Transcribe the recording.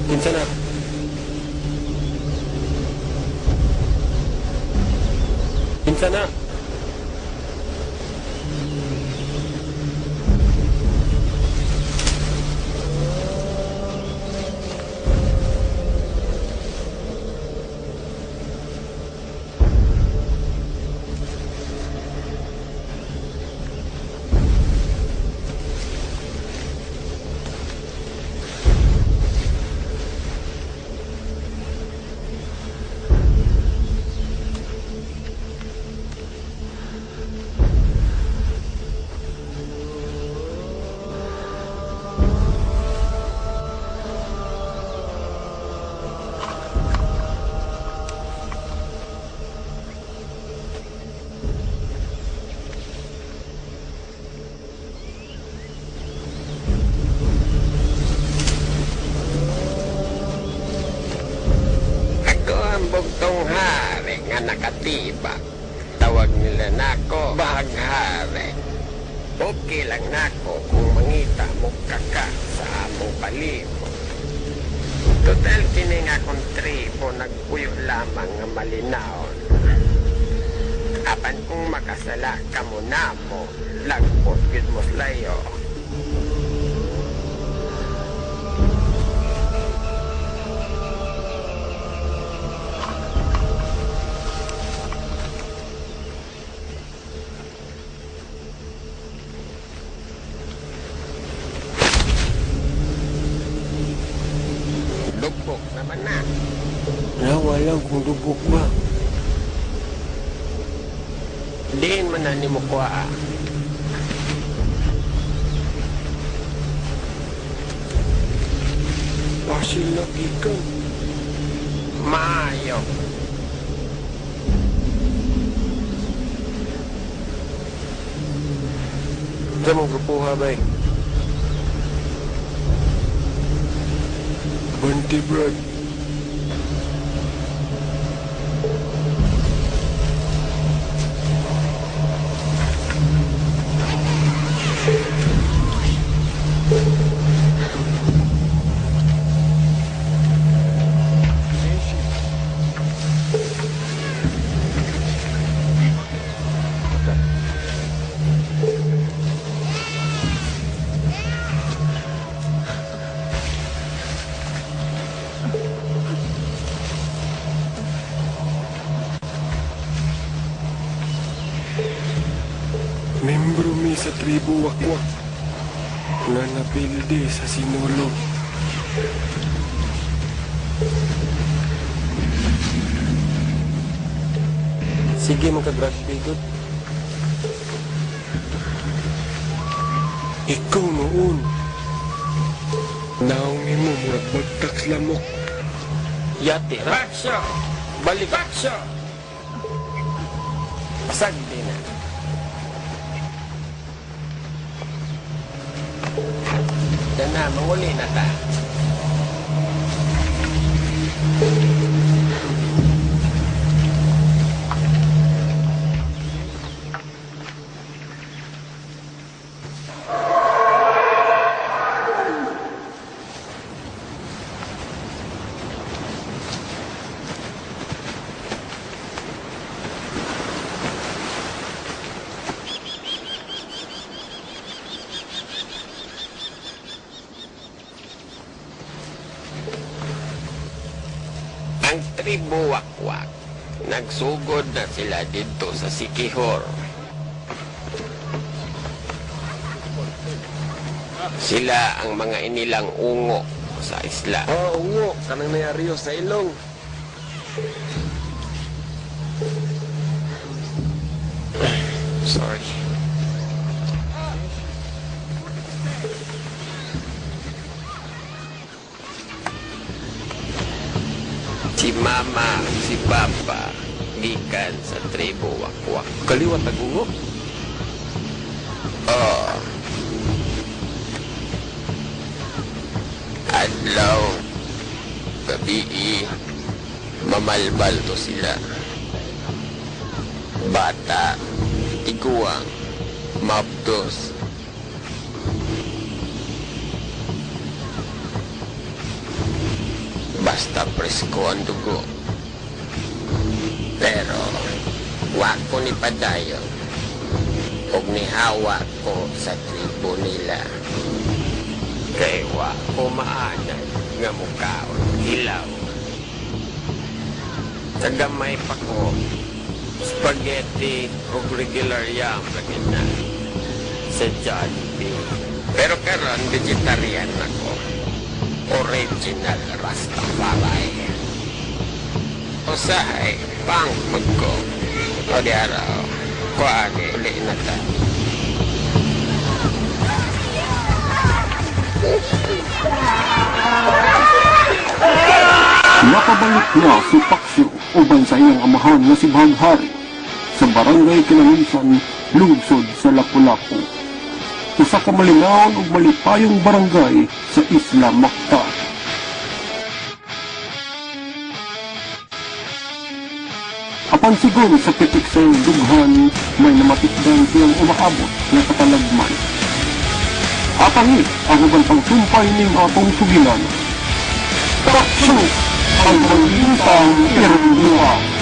Kinsa na? Kinsa na? Ako ang bugtong hari nga nakatibak. Tawag nila nako bahaghari. Okay lang nako kung mangita mo kaka sa among palibot. Total kini nga akong tribo nagpuyo lamang nga malinawon. Apan kung makasala kamo namo, lagpot gyud mo layo. Lubok naman na. Nawa lang kung lubok ba. Diin man na ni mo kuha. Pasil na gikan. Maayo. Sa mong grupuha, bay? Bunty Brad. Membro mi sa tribo Wakwak na napilde sa Sinulog. Sige, magka-grugby good. Ikaw noon. Naong imo murag bagtak lamok. Yate, Raksyo! Balik! Raksyo! Pasag din na. Dana, manguli na ta. Ang tribo Wakwak, nagsugod na sila dito sa Sikihor. Sila ang mga inilang ungo sa isla. Oh, ungo. Kanang nayariyo sa ilong. Sorry. Si mama, si papa, gikan sa tribo Wakwak. Kaliwat tag-ungo? Oh. Adlaw, gabi, mamalbal to sila. Bata, tiguang, mabdos. Basta presko ang dugo. Pero, wa ko ni padayon. Og nihawa ko sa tribo nila. Kay wa ko maanad nga mukaon hilaw. Sa gamay pa ko, spaghetti o regular yam lagi na sa Jollibee. Pero karon vegetarian ako. Original Rastafari. Usahay, pang magko. O di araw, kuani, uli na ta. Nakabalik na si Paksyo uban sa iyang amahan nga si Bahaghari sa barangay Kinamisan, lungsod sa Lapu-Lapu. Usa ka malinawon ug malipayong barangay sa Isla Mactan. Apan sigon sa pitik sa dughan, may namatikdan siyang umaabot nga katalagman. Apangi ang uban pang sumpay ning atong sugilan. Paksyo ang manggintang irundua.